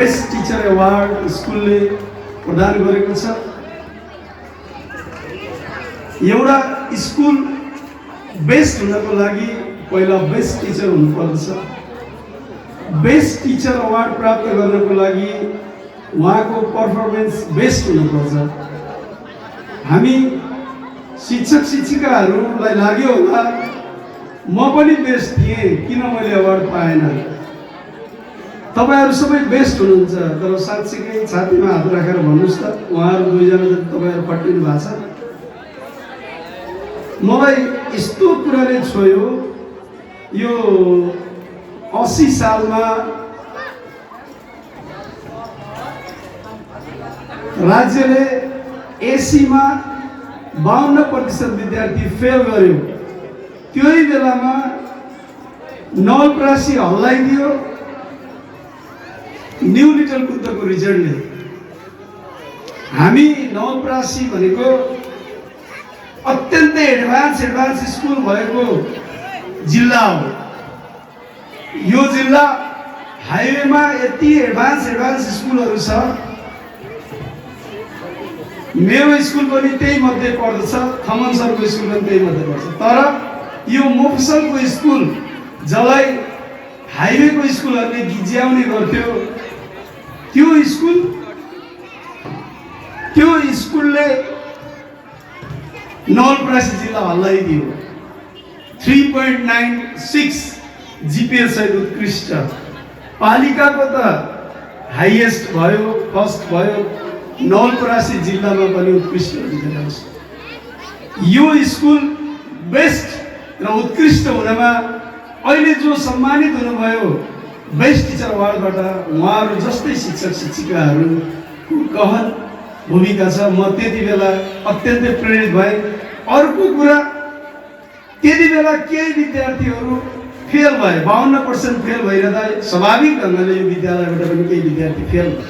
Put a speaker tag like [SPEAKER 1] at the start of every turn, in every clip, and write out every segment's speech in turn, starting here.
[SPEAKER 1] Best teacher award स्कुलले प्रदान गरेको छ। एउटा स्कुल बेस्ट हुनको लागि पहिला बेस्ट टिचर हुनुपर्दछ। बेस्ट टिचर अवार्ड प्राप्त गर्नको लागि उहाँको पर्फर्मेन्स बेस्ट हुनुपर्छ। हामी शिक्षक शिक्षिकाहरूलाई लाग्यो होला म पनि बेस्ट थिएँ, किन मैले अवार्ड पाएन। तपाईहरु सबै बेस्ट हुनुहुन्छ, तर साँच्चीकै छातीमा हात राखेर भन्नुस् त उहाँहरु दुईजना जति तपाईहरु खटिनु भएको छ। मलाई यस्तो कुराले छोयो, यो 80 सालमा राज्यले एसीमा 52% विद्यार्थी फेल गर्यो। त्यही बेलामा नवलपरासी हल्लाइदियो न्यू लिटल बुद्धको रिजल्टले। हामी नवलपरासी भनेको अत्यन्तै एडभान्स स्कुल भएको जिल्ला हो। यो जिल्ला हाइवेमा यति एडभान्स स्कुलहरू छ। मेरो स्कुल पनि त्यही मध्ये पर्दछ, थमन सरको स्कुल पनि त्यही मध्ये पर्छ। तर यो मोफसलको स्कुल जसलाई हाइवेको स्कुलहरूले गिज्याउने गर्थ्यो, त्यो स्कुलले नवलपरासी जिल्ला हल्लाइदियो। 3.96 जीपीएस सहित उत्कृष्ट। पालिकाको त हाइएस्ट भयो, फर्स्ट भयो, नवलपरासी जिल्लामा पनि उत्कृष्ट रिजल्ट। यो स्कुल बेस्ट र उत्कृष्ट हुनमा अहिले जो सम्मानित हुनुभयो बेस्ट टिचर अवार्डबाट, उहाँहरू जस्तै शिक्षक शिक्षिकाहरूको गहन भूमिका छ। म त्यति बेला अत्यन्तै प्रेरित भएँ। अर्को कुरा, त्यति बेला केही विद्यार्थीहरू फेल भए, 52% फेल भइरहँदा स्वाभाविक ढङ्गले यो विद्यालयबाट पनि केही विद्यार्थी फेल भए।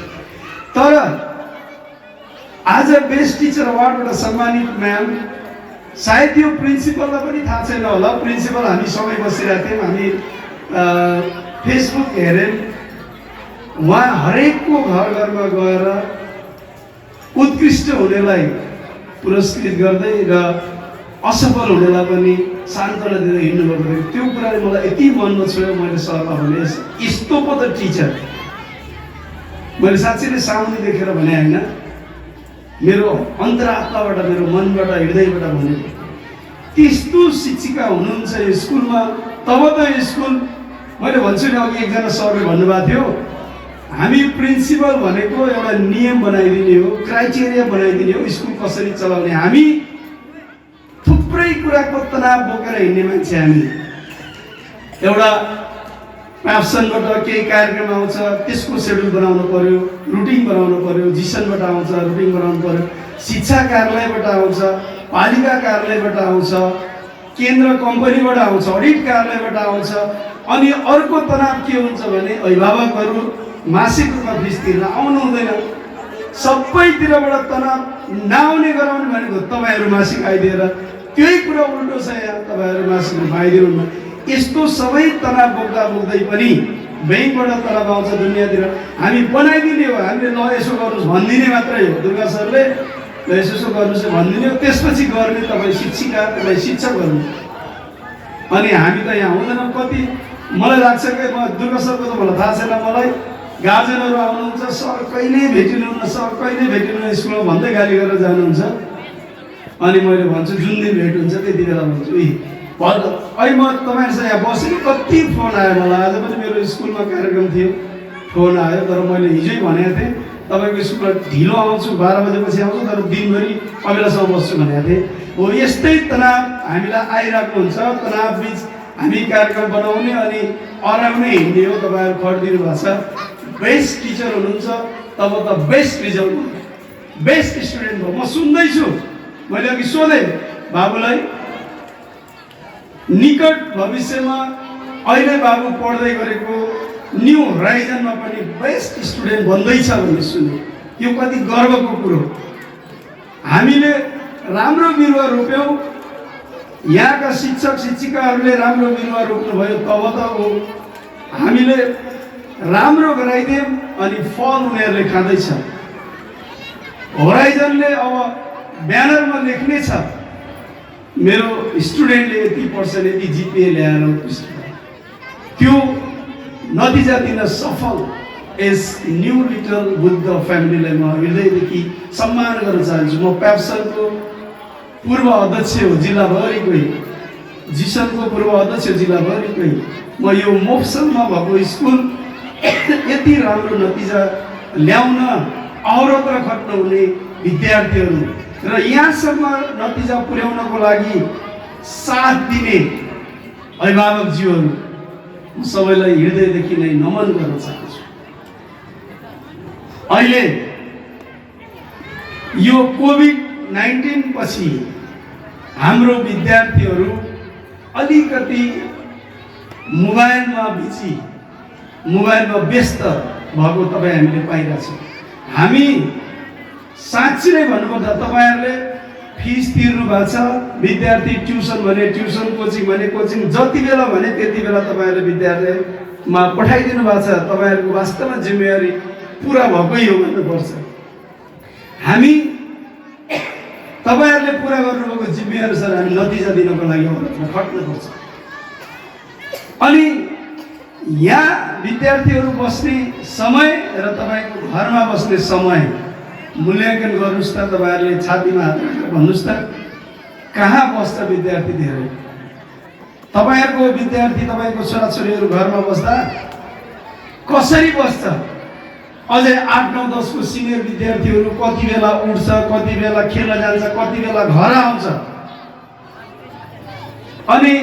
[SPEAKER 1] तर आज बेस्ट टिचर अवार्डबाट सम्मानित म्याम, सायद यो प्रिन्सिपललाई पनि थाहा छैन होला। प्रिन्सिपल हामी सँगै बसिरहेको थियौँ, हामी फेसबुक हेरेँ। उहाँ हरेकको घर घरमा गएर उत्कृष्ट हुनेलाई पुरस्कृत गर्दै र असफल हुनेलाई पनि सान्त्वना दिँदै हिँड्नुभएको थियो। त्यो कुराले मलाई यति मनमा छोयो, मैले सरलाई भने यस्तो पो त टिचर। मैले साँच्चै नै सामुन्ने देखेर भने होइन, मेरो अन्तरात्माबाट, मेरो मनबाट, हृदयबाट भनेको त्यस्तो शिक्षिका हुनुहुन्छ यो स्कुलमा। तब त यो स्कुल, मैले भन्छु नि अघि एकजना सरले भन्नुभएको थियो, हामी प्रिन्सिपल भनेको एउटा नियम बनाइदिने हो, क्राइटेरिया बनाइदिने हो स्कुल कसरी चलाउने। हामी थुप्रै कुराको तनाव बोकेर हिँड्ने मान्छे। हामी एउटा प्याप्सनबाट केही कार्यक्रम आउँछ, त्यसको सेड्युल बनाउनु पर्यो, रुटिन बनाउनु पर्यो। जिसनबाट आउँछ, रुटिन बनाउनु पर्यो। शिक्षा कार्यालयबाट आउँछ, पालिका कार्यालयबाट आउँछ, केन्द्र कम्पनीबाट आउँछ, अडिट कार्यालयबाट आउँछ। अनि अर्को तनाव के हुन्छ भने अभिभावकहरू मासिक रूपमा फिस तिर्न आउनु हुँदैन। सबैतिरबाट तनाव नआउने गराउने भनेको तपाईँहरू मासिक आइदिएर, त्यही कुरा उल्टो छ यहाँ, तपाईँहरू मासिक रूपमा आइदिनुहुन्न। यस्तो सबै तनाव बोक्दै पनि ब्याङ्कबाट तनाव आउँछ दुनियाँतिर। हामी बनाइदिने हो, हामीले ल यसो गर्नुहोस् भनिदिने मात्रै हो। दुर्गा सरले ल यसो गर्नुहोस् भनिदिने हो, त्यसपछि गर्ने तपाईँ शिक्षिका, तपाईँ शिक्षक गर्नु। अनि हामी त यहाँ हुँदैनौँ। कति मलाई लाग्छ कि म दुर्गा सरको त मलाई थाहा छैन, मलाई गार्जेनहरू आउनुहुन्छ, सर कहिले भेटिनुहुन्न, सर कहिले भेटिनुहुन्न स्कुलमा भन्दै गाली गरेर जानुहुन्छ। अनि मैले भन्छु जुन दिन भेट हुन्छ त्यति बेला भन्छु अहिले म तपाईँहरूसँग यहाँ बसेको कति फोन आयो मलाई। आज पनि मेरो स्कुलमा कार्यक्रम थियो, फोन आयो। तर मैले हिजै भनेको थिएँ तपाईँको स्कुलमा ढिलो आउँछु, 12 बजेपछि आउँछु, तर दिनभरि अबेलासम्म बस्छु भनेको थिएँ। हो यस्तै तनाव हामीलाई आइरहेको हुन्छ। तनाव बिच हामी कार्यक्रम बनाउने अनि अराउने हिँड्ने हो। तपाईँहरू खटिदिनु भएको छ। बेस्ट टिचर हुनुहुन्छ तब त बेस्ट रिजल्ट हो, बेस्ट स्टुडेन्ट हो। म सुन्दैछु, मैले अघि सोधेँ बाबुलाई, निकट भविष्यमा अहिले बाबु पढ्दै गरेको न्यू होराइजनमा पनि बेस्ट स्टुडेन्ट बन्दैछ भन्ने सुने। यो कति गर्वको कुरो। हामीले राम्रो बिरुवा रोप्यौँ, यहाँका शिक्षक शिक्षिकाहरूले राम्रो बिरुवा रोप्नुभयो, तब त हो हामीले राम्रो गराइदिउँ अनि फल उनीहरूले खाँदैछ। होराइजनले अब ब्यानरमा लेख्ने छ मेरो स्टुडेन्टले यति पर्सेन्ट यति जिपिए ल्याएर उत्कृष्ट भयो। त्यो नतिजा दिन सफल एस न्यू लिटल बुद्ध फ्यामिलीलाई म हृदयदेखि सम्मान गर्न चाहन्छु। म प्याप्सनको पूर्व अध्यक्ष हो जिल्लाभरिकै, जिसनको पूर्व अध्यक्ष जिल्लाभरिकै। म यो मोक्सनमा भएको स्कुल यति राम्रो नतिजा ल्याउन अहोरात्र खट्नुहुने विद्यार्थीहरू र यहाँसम्म नतिजा पुर्याउनको लागि साथ दिने अभिभावकज्यूहरू म सबैलाई हृदयदेखि नै नमन गर्न चाहन्छु। अहिले यो कोभिड-19 पछि हाम्रो विद्यार्थीहरू अलिकति मोबाइलमा बिजी, मोबाइलमा व्यस्त भएको तपाईँ हामीले पाइरहेछौँ। हामी साँच्चै नै भन्नुपर्दा तपाईँहरूले फिस तिर्नु भएको छ, विद्यार्थी ट्युसन भने ट्युसन, कोचिङ भने कोचिङ, जति बेला भने त्यति बेला तपाईँहरूले विद्यालयमा पठाइदिनु भएको छ। तपाईँहरूको वास्तवमा जिम्मेवारी पुरा भएकै हो भन्नुपर्छ। हामी तपाईँहरूले पुरा गर्नुभएको जिम्मेवारी अनुसार हामी नतिजा दिनको लागि खट्नुपर्छ। अनि यहाँ विद्यार्थीहरू बस्ने समय र तपाईँको घरमा बस्ने समय मूल्याङ्कन गर्नुहोस् त। तपाईँहरूले छातीमा हात राखेर भन्नुहोस् त कहाँ बस्छ विद्यार्थी धेरै? तपाईँहरूको विद्यार्थी, तपाईँको छोराछोरीहरू घरमा बस्दा कसरी बस्छ? अझै 8, 9, 10 को सिनियर विद्यार्थीहरू कति बेला उठ्छ, कति बेला खेल्न जान्छ, कति बेला घर आउँछ। अनि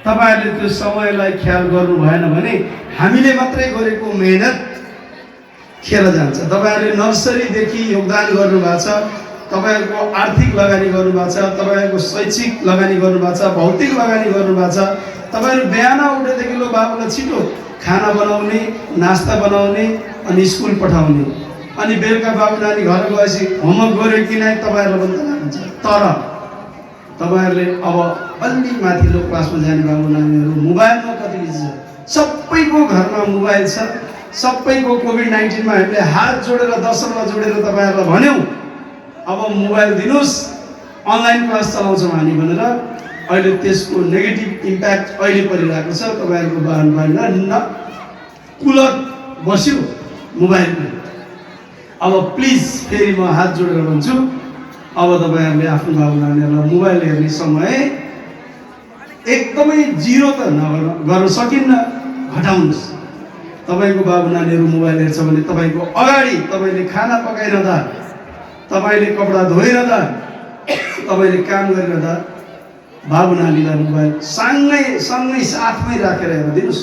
[SPEAKER 1] तपाईहरुले त्यो समयलाई ख्याल गर्नु भएन भने हामीले मात्रै गरेको मेहनत खेर जान्छ। तपाईहरुले नर्सरी देखि योगदान गर्नु भएको छ, तपाईहरुको आर्थिक लगानी गर्नु भएको छ, तपाईहरुको शैक्षिक लगानी गर्नु भएको छ, भौतिक लगानी गर्नु भएको छ। तपाईहरु बिहान उठेदेखि लो बाबुलाई छिटो खाना बनाउने, नास्ता बनाउने अनि स्कुल पठाउने, अनि बेलुका बाबु नानी घर गएपछि होमवर्क गर्यो कि नै तपाईहरुलाई पनि थाहा हुन्छ। तर तपाईहरुले अब अलि माथिल्लो क्लासमा जाने बाबु नानीहरु मोबाइलमा कति बिजी छ। सबैको घरमा मोबाइल छ। सबैको कोभिड-19 मा हामीले हात जोडेर दशरमा जोडेर तपाईहरुलाई भन्यौ अब मोबाइल दिनुस्, अनलाइन क्लास चलाउँछौं हामी भनेर। अहिले त्यसको नेगेटिभ इम्प्याक्ट अहिले परिरहेको छ। तपाईहरुको बाबुनानीलाई न कुलत बस्यो मोबाइलमा। अब प्लिज फेरि म हात जोडेर भन्छु, अब तपाईहरुले आफ्नो बाबु नानीहरुलाई मोबाइल हेर्ने समय एकदमै जिरो त गर्न सकिन्न, घटाउनुस्। तपाईको बाबु नानीहरु मोबाइल हेर्छ भने तपाईको अगाडि तपाईले खाना पकाइरहँदा, तपाईले कपडा धोइरहँदा, तपाईले काम गरिरहँदा बाबु नानीलाई मोबाइल सँगै साथमै राखेर हेर्दिनुस्,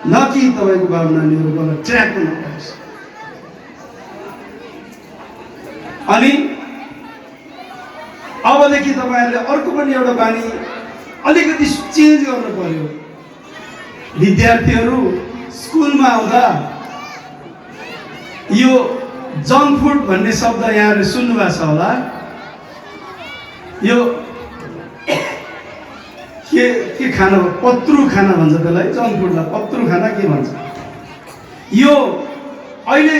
[SPEAKER 1] न कि तपाईको बाबु नानीहरुलाई ट्र्याक नगर्नुस्। अनि अबदेखि तपाईहरुले अर्को पनि एउटा बानी अलिकति चेन्ज गर्नु पर्यो। विद्यार्थीहरु स्कुलमा आउँदा यो जङ्क फुड भन्ने शब्द यहाँहरुले सुन्नु भएको छ होला। यो के खाना, पत्रु खाना भन्छ त्यसलाई, जङ्क फुडलाई पत्रु खाना के भन्छ। यो अहिले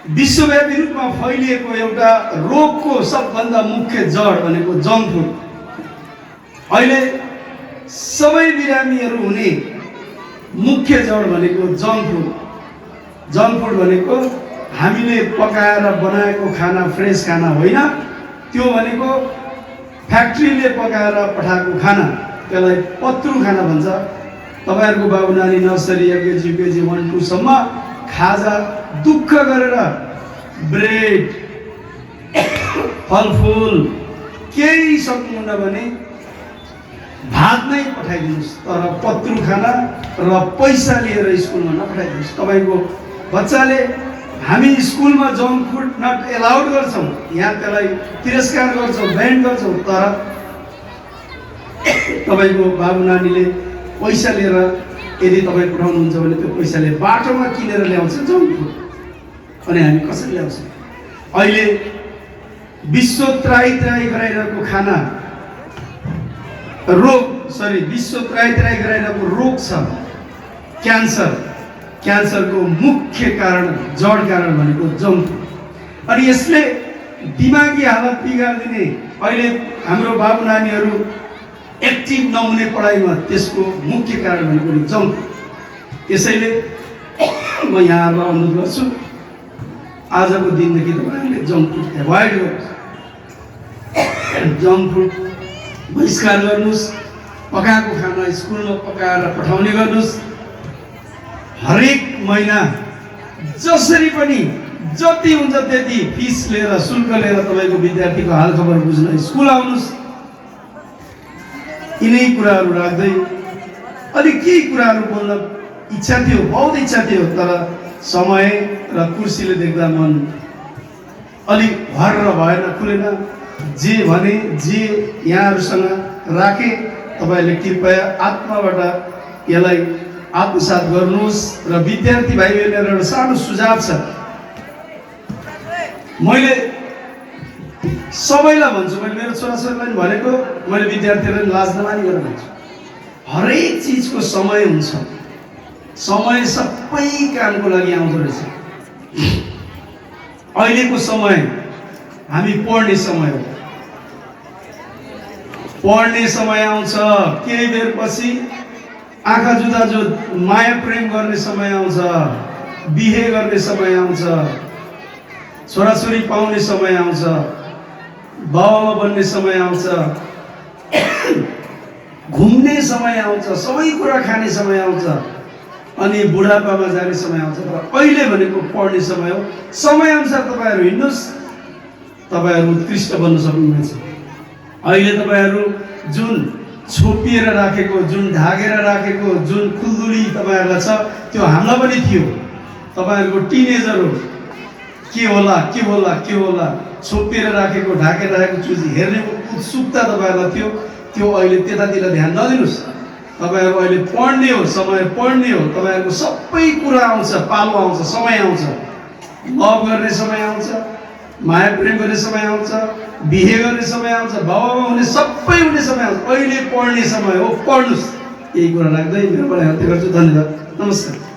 [SPEAKER 1] विश्वव्यापी रूपमा फैलिएको एउटा रोगको सबभन्दा मुख्य जड भनेको जङ्क फुड। अहिले सबै बिरामीहरू हुने मुख्य जड भनेको जङ्क फुड। जङ्क फुड भनेको हामीले पकाएर बनाएको खाना, फ्रेस खाना होइन। त्यो भनेको फ्याक्ट्रीले पकाएर पठाएको खाना, त्यसलाई पत्रु खाना भन्छ। तपाईहरुको बाबु नानी नर्सरी, एलकेजी, युकेजी 1, 2 सम्म खाजा दुःख गरेर ब्रेड, फलफुल केही सक्नुहुन्न भने भात नै पठाइदिनुस्, तर पत्रु खाना र पैसा लिएर स्कुलमा नपठाइदिनुस्। तपाईको बच्चाले हामी स्कुलमा जङ्क फुड नट एलाउड गर्छौं, यहाँ त्यसलाई तिरस्कार गर्छौं, ब्यान गर्छौं। तर तपाईको बाबु नानीले पैसा लिएर यदि तपाईँ पठाउनुहुन्छ भने त्यो पैसाले बाटोमा किनेर ल्याउँछ जङ्क फुड। अनि हामी कसरी ल्याउँछौँ? अहिले विश्व त्राही गराइरहेको खाना विश्व त्राही गराइरहेको रोग छ। क्यान्सरको मुख्य कारण, जड कारण भनेको जङ्क फुड। अनि यसले दिमागी हालत बिगारिदिने, अहिले हाम्रो बाबु नानीहरू एक्टिभ नहुने पढाइमा त्यसको मुख्य कारण भनेको नि जङ्क फुड। त्यसैले म यहाँहरूलाई अनुरोध गर्छु, आजको दिनदेखि तपाईँहरूले जङ्क फुड एभोइड गर्नुहोस्, जङ्क फुड बहिष्कार गर्नुहोस्, पकाएको खाना स्कुलमा पकाएर पठाउने गर्नुहोस्। हरेक महिना जसरी पनि जति हुन्छ त्यति फिस लिएर, शुल्क लिएर तपाईँको विद्यार्थीको हालखबर बुझ्न स्कुल आउनुहोस्। यिनै कुराहरू राख्दै अलिक केही कुराहरू बोल्न इच्छा थियो, बहुत इच्छा थियो, तर समय र कुर्सीले देख्दा मन अलिक भर भएन, खुलेन। जे भने, जे यहाँहरूसँग राखे, तपाईँले कृपया आत्माबाट यसलाई आत्मसात गर्नुहोस्। र विद्यार्थी भाइ बहिनीहरू एउटा सानो सुझाव छ, मैले सबैलाई भन्छु, मैले मेरो छोराछोरीलाई भनेको, मैले विद्यार्थीहरूलाई लाज नमानी गरेर भन्छु, हरेक चिजको समय हुन्छ, समय सबै कामको लागि आउँदो रहेछ। अहिलेको समय हामी पढ्ने समय हो, पढ्ने समय आउँछ, केही बेर पछि आँखा जुदा जो माया प्रेम गर्ने समय आउँछ, बिहे गर्ने समय आउँछ, छोराछोरी पाउने समय आउँछ, बाबा बन्ने समय आउँछ, घुम्ने समय आउँछ, सबै कुरा खाने समय आउँछ, अनि बुढापामा जाने समय आउँछ। तर अहिले भनेको पढ्ने समय हो। समयअनुसार तपाईँहरू हिँड्नुहोस्, तपाईँहरू उत्कृष्ट बन्न सक्नुहुनेछ। अहिले तपाईँहरू जुन छोपिएर राखेको, जुन ढाकेर राखेको, जुन खुल्दुली तपाईँहरूलाई छ, त्यो हामीलाई पनि थियो। तपाईँहरूको टिनेजर हो, के होला के होला के होला, छोपिएर राखेको, ढाकेर राखेको चिज हेर्ने उत्सुकता तपाईँहरूलाई थियो, त्यो अहिले त्यतातिर ध्यान नदिनुहोस्। तपाईँहरू अहिले पढ्ने हो, समय पढ्ने हो, तपाईँहरूको सबै कुरा आउँछ, पालो आउँछ, समय आउँछ, लभ गर्ने समय आउँछ, माया प्रेम गर्ने समय आउँछ, बिहे गर्ने समय आउँछ, बाबामा हुने सबै हुने समय आउँछ। अहिले पढ्ने समय हो, पढ्नुहोस्। यही कुरा राख्दै मेरो पढाइ हत्या गर्छु। धन्यवाद, नमस्कार।